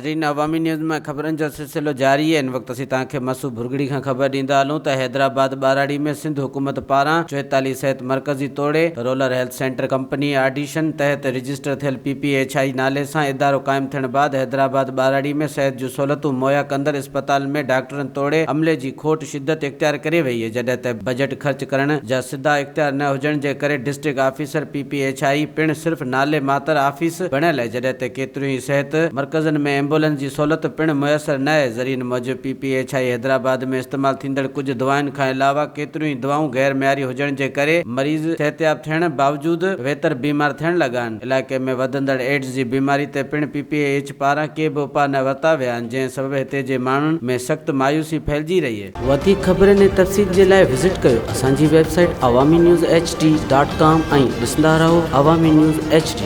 ناظرين عوامي نيوز ۾ خبرن جو سلسلو جاري آهي هن وقت اسين توهان کي مسو ڀرڳڙي کان خبر ڏيندا هلون ته حيدرآباد ٻهراڙي ۾ سنڌ حڪومت پاران 44 صحت مرڪزي توڙي rural health centre company audition تحت رجسٽر ٿيل پي پي ايڇ I نالي سان ادارو قائم ٿيڻ بعد حيدرآباد ٻهراڙي ۾ صحت جون سهولتون مهيا ڪندڙ اسپتالن ۾ ڊاڪٽرن توڙي عملي جي کوٽ شدت اختيار ڪري وئي آهي جڏهن ته بجيٽ خرچ ڪرڻ جا سڌا اختيار نه هجڻ جي ڪري district officer P P H I پڻ صرف نالي ماتر آفيس بڻيل آهي جڏهن ته ڪيتريون ئي صحت مرڪزن ۾ ايمبولينس جي سهولت پڻ ميسر نه آهي ذريعن موجب P P H I Hyderabad ۾ استعمال ٿيندڙ ڪجهه دوائن کان علاوه ڪيتريون ئي دوائون غير معياري هجڻ جي ڪري مريض صحتياب ٿيڻ باوجود ويتر بيمار ٿيڻ لڳا آهن علائقي ۾ وڌندڙ ايڊز جي بيماري تي پڻ پي پي ايڇ پاران ڪي به اپاء نه ورتا ويا آهن جنهن سبب هتي جي ماڻهن ۾ سخت مايوسي ڦهلجي رهي آهي. وڌيڪ خبرن ۽ تفصيل جي لاء وزٽ ڪيو اسان جي website Awami news H D dot com ۽ ڏسندا رهو عوامي نيوز ايڇ ڊي.